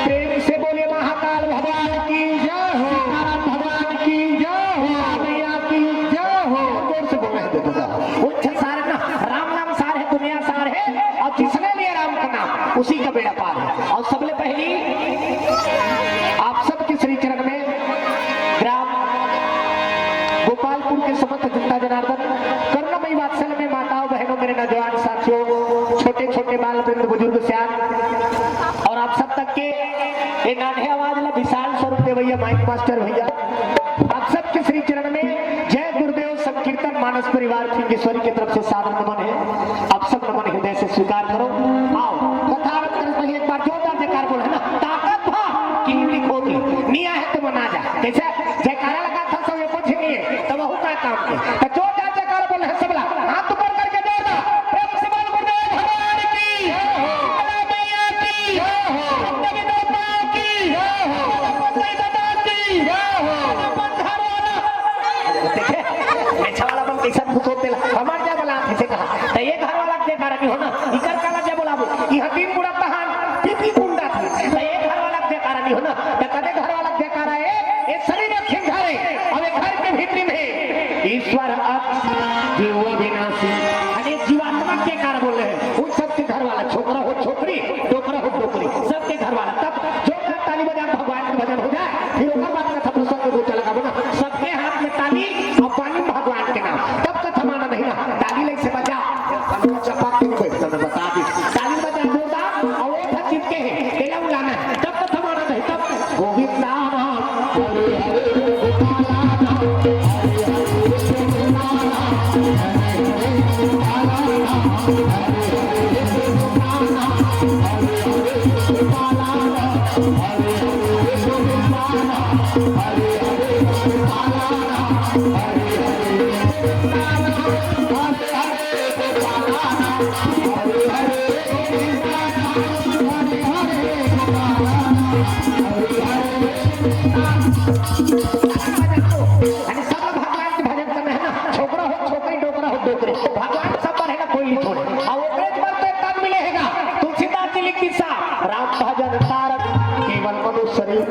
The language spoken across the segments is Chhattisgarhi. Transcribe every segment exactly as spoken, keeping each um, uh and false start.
प्रेम से बोले महाकाल भगवान की जय हो, सीताराम भगवान की जय हो, मैया की जय हो। जोर से बोल रहे थे दादा। उच्च सार ना, राम नाम सार है, दुनिया सार है, और जिसने लिया राम का नाम, उसी का बेड़ा पार है। और सबले पहली आप सबके श्री चरण में ग्राम गोपालपुर के समस्त जनता जनार्दन, करुणामयी वात्सल्य में माताओं, बहनों, मेरे नौजवान साथियों, छोटे छोटे बाल वृंद, बुजुर्ग, सियान, और आप सब तक के ये नान्हे आवाज ला विशाल स्वरूप देवैया माइक मास्टर भैया, आप सबके श्री चरण में जय गुरुदेव संकीर्तन मानस परिवार खिंगेश्वरी की तरफ से सादर नमन है। आप सब नमन हृदय से स्वीकार करो। आओ, कथा आरंभ करने से पहले एक बार जोरदार जयकार बोल, है ना? ताकत भा किंग लिखो थी, नहीं आए तो मना जा। कैसे जयकारा लगा था सब, ये कुछ नहीं है, तो वहू का काम है। तो जोरदार जयकार बोल है सबला, हाथ ऊपर करके जोरदार, प्रेम से बोल गुरुदेव भगवान की, मैया की, देवी देवता की, पंडित दादा की, पंधारो। देखे, अच्छा वाला बन कैसा भूत होते ला। हमार क्या बोला, किसे कहा? तो ये घर वाला के कारण नहीं हो ना, इकर काला क्या बोला वो? यहाँ तीन बुढ़ा तहान, पीपी कुंडा थी। तो ये घर वाला के कारण नहीं हो ना, तो कदे घर वाला के कारण है, ये शरीर में खिंझा रहे, अब ये घर के भीतरी में ईश्वर अक्ष, जीव विनाशी, अरे जीवात्मा के कारण बोल रहे हैं, उन सब के घर वाला, छोकरा हो छोकरी, डोकरा हो डोकरी, सबके घर वाला। तब जोरदार ताली बजा के भगवान के भजन हो जाए, फिर ओकर बाद कथा प्रसंग में गोचा लगाबो ना। सबके हाथ में ताली और पानी में भगवान के नाम, तब कथा माना नहीं ना। ताली ले से बजा, हम लोग चपाक के नहीं बैठता, मैं बता दी। ताली बजा जोरदार, और वो था चिपके हैं, तेला उलाना है, तब कथा माना नहीं, तब गोविंदा नाम, हरे हरे गोपाला नाम, हरे हरे गोपाला नाम, हरे हरे गोपाला नाम, हरे हरे गोपाला नाम, हरे हरे गोपाला नाम, हरे हरे गोपाला नाम, हरे हरे गोपाला नाम, हरे हरे गोपाला नाम, हरे हरे गोपाला नाम, हरे हरे गोपाला नाम, हरे हरे गोपाला नाम। अरे सब भगवान के भजन करना है ना, छोकरा हो छोकरी, डोकरा हो डोकरी, भगवान सब पर है ना, कोई नहीं छोड़े। और ओकरे पर तो तन मिले हैगा, तुलसीदास जी लिख किस्सा, राम भजन तारक केवल मनुष्य शरीर।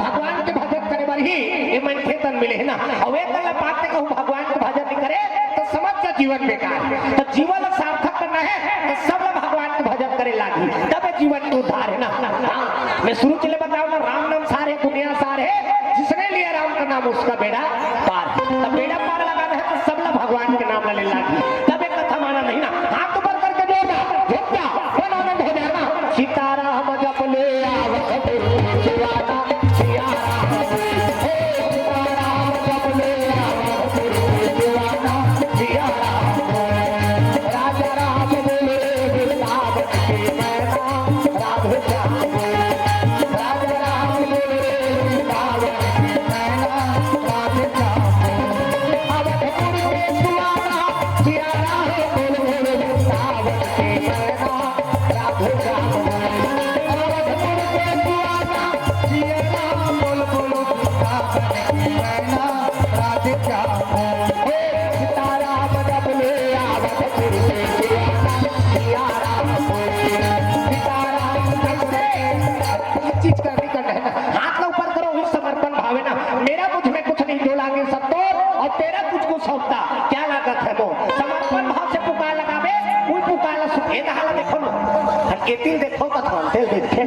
भगवान के भजन करे बर ही ये मनखे तन मिले है ना। और वे तन ला पाते कहूँ भगवान के भजन नहीं करे तो समझ का जीवन बेकार है। तो जीवन ला सार्थक करना है तो सब ला भगवान के भजन करे लागी, तब ये जीवन के उद्धार है ना। हाँ, मैं शुरू चले बताऊँ ना, राम नाम सार है, दुनिया सार है, जिसने लिया राम का नाम उसका बेड़ा पार। तब बेड़ा पार लगाना है तो सब ला भगवान के नाम ला ले लागी, तब एक कथा माना नहीं ना। हाथ ऊपर करके जोरदार झुक जा, बन आनंद हो जाना। सीताराम जप ले आवत गुरु शिवाना, सिया राम, हे सीताराम जप ले आवत गुरु शिवाना, सिया राम, राजा राम बोले वृंदावन की मैना, राधे श्याम बोले, राजा राम बोले वृंदावन की मैना, राधे श्याम बोले। अवधपुर के सुहाना, सिया राम बोले वृंदावन की मैना, राधे श्याम बोले। अवधपुर के सुहाना, सिया राम बोल बोल वृंदावन की मैना, राधे श्याम बोले। हे सीताराम जप ले आवत गुरु शिवाना, सिया राम बोले, सीताराम जप ले। एक चीज करनी करना है ना, हाथ ला ऊपर करो, उस समर्पण भाव है ना, मेरा मुझ में कुछ नहीं, जो लागे सब तोर, और तेरा तुझको सौंपता, क्या लागत है मोर। समर्पण भाव से पुकार लगावे, उही पुकार ला सुन। ए दहा ला देखो ना, हम एतिल देखो कथा, तेल देखे,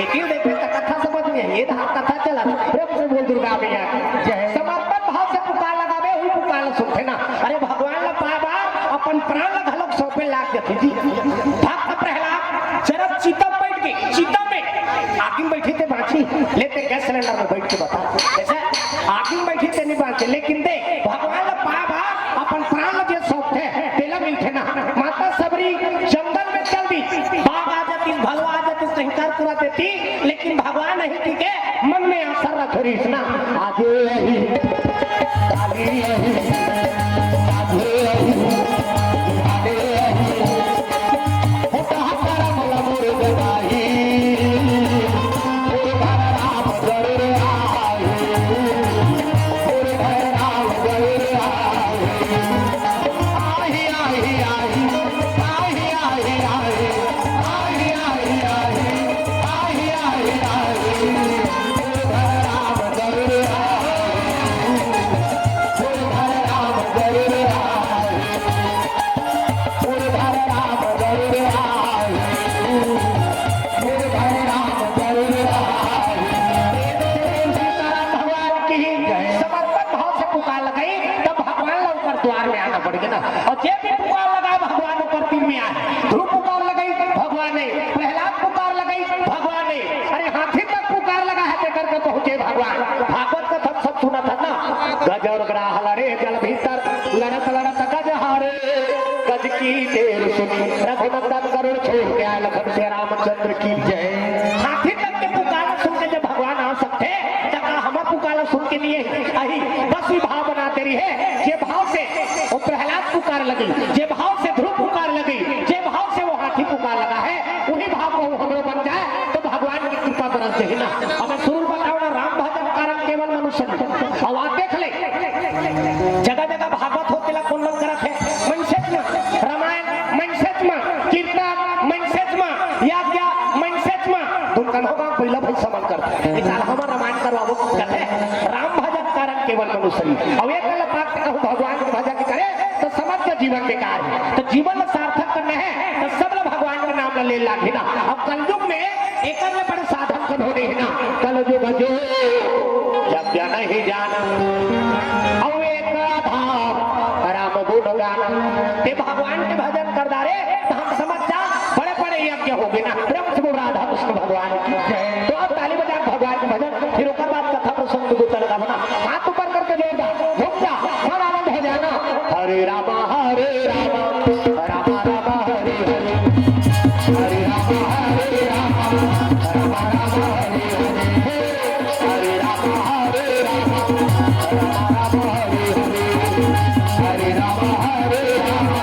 एतिल देखे त कथा समझ में आई। ए दहा कथा चला, प्रेम से बोल दुर्गा मैया की जय। समर्पण भाव से पुकार लगावे, उही पुकार ला सुनथे ना। अरे भगवान ला पाए बार अपन प्राण ला घलोक सौंपे लाग जथे जी। भक्त प्रहलाद जरत चिता बैठ के, चिता में आगी में बैठी थे बाँची, लेते गैस सिलेंडर में बैठ के बता। ऐसा आगी में बैठी थे नहीं बाँचे, लेकिन दे भगवान ला पाए बार अपन प्राण ला जे सौंपथे, तेला मिलथे ना। माता सबरी जंगल में चल दी, बाघ आ जातिस, देती, लेकिन भगवान अही कहिके मन में आशा रख रहिस ना। आजे अही, काली अही, आजे अही, काली अही। होता हमारा भला मोर गवाही, मोर घर राम जरूर आही, मोर घर राम जरूर आही। आही, आही, आही। भगवान की समर्पण भाव से पुकार लगाई, तब भगवान ला ओकर द्वार में आना पड़ेगा ना। और जे भी पुकार लगाए, भगवान ओकर तीर में आए। ध्रुव पुकार लगाई, भगवान आए। प्रहलाद पुकार लगाई, भगवान आए। अरे, हाथी तक पुकार लगा है, जेकर के पहुंचे भगवान। भागवत कथा सब सुना था ना। गज और ग्राह लड़े जल भीतर, लड़त लड़त गज हारे। गज की टेर सुनी रघुनंदन, गरुड़ छोड़ के आए लखन से रामचंद्र की जय। हाथी तक के पुकार सुन के जब भगवान आ सकते, त का हमर पुकार सुन के नहीं आही? बस वही भाव बनाते रहिए, जे भाव से वो प्रहलाद पुकार लगी, जे भाव से ध्रुव पुकार लगी, जे भाव से वो हाथी पुकार लगा है, वही भाव को हमरो बन जाए, तो भगवान की कृपा बरस जाही ना। अब शुरू बताओ ना, राम भजन कारण केवल मनुष्य ने। अब आप देख ले, जगह जगह भागवत होते ला कौन मन करत है? मनसेच में। रामायण मनसेच में, कीर्तन मनसेच में, यज्ञ मनसेच में। दुर्गन होगा पहिला भाई समन करत है। इस साल हमर रामायण करवाबो कहते हैं। राम भजन कारण केवल मनुष्य ने। अब एक गल बात कहूँ, भगवान के भजन करे तो समस्त जीवन बेकार है। तो जीवन ला सार्थक करना है तो सब ला भगवान के नाम ला ले लागे ना। अब कलयुग में एकर ले बड़े साधन कौन होने है ना। कलयुग जो यज्ञ नहीं जान, अउ एक आधार राम गुण गान। ते भगवान के भजन कर डारे, तो हम समझ जा, बड़े बड़े यज्ञ हो गए ना। प्रेम से बोल राधा कृष्ण भगवान की जय। तो अब ताली बजा भगवान के भजन, फिर ओकर बाद कथा प्रसंग में गुतर का बना। हाथ ऊपर करके जोरदार झूम जा, मन आनंद हो जाना। हरे रामा, हरे रामा, रामा रामा, हरे हरे, हरे रामा, हरे रामा, रामा रामा, हरे हरे, हरे रामा, हरे रामा, रामा रामा, हरे हरे, हरे रामा, हरे रामा,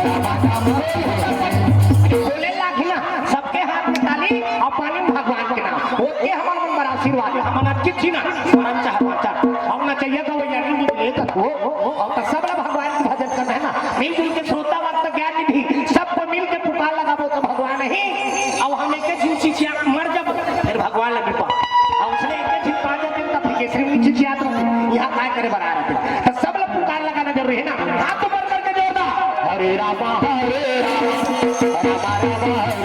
रामा रामा, हरे हरे। बोले लागी ना, सबके हाथ में ताली और पानी में भगवान के नाम। ओके हमर मन बर आशीर्वाद, हमन अटकित ही ना, परम चाह पाचा। अब नचैया गवैया नहीं मिले तो हो, हो, हो, अब तो सब ला भगवान के भजन करना है ना। मिलजुल के श्रोता भक्त ज्ञान निधि, सबको मिल के पुकार लगाबो तो भगवान ही। अब हम एक ही चिचिया मर जब, फिर भगवान लगे पा। अब उसने एक ही चित पा जाते तो फिर केसरी में चिचिया तो यहाँ काय करे बना रहते। तो सब ला पुकार लगाना जरूरी है ना। हाथ ऊपर करके जोरदार। हरे रामा, हरे रामा, रामा रामा, हरे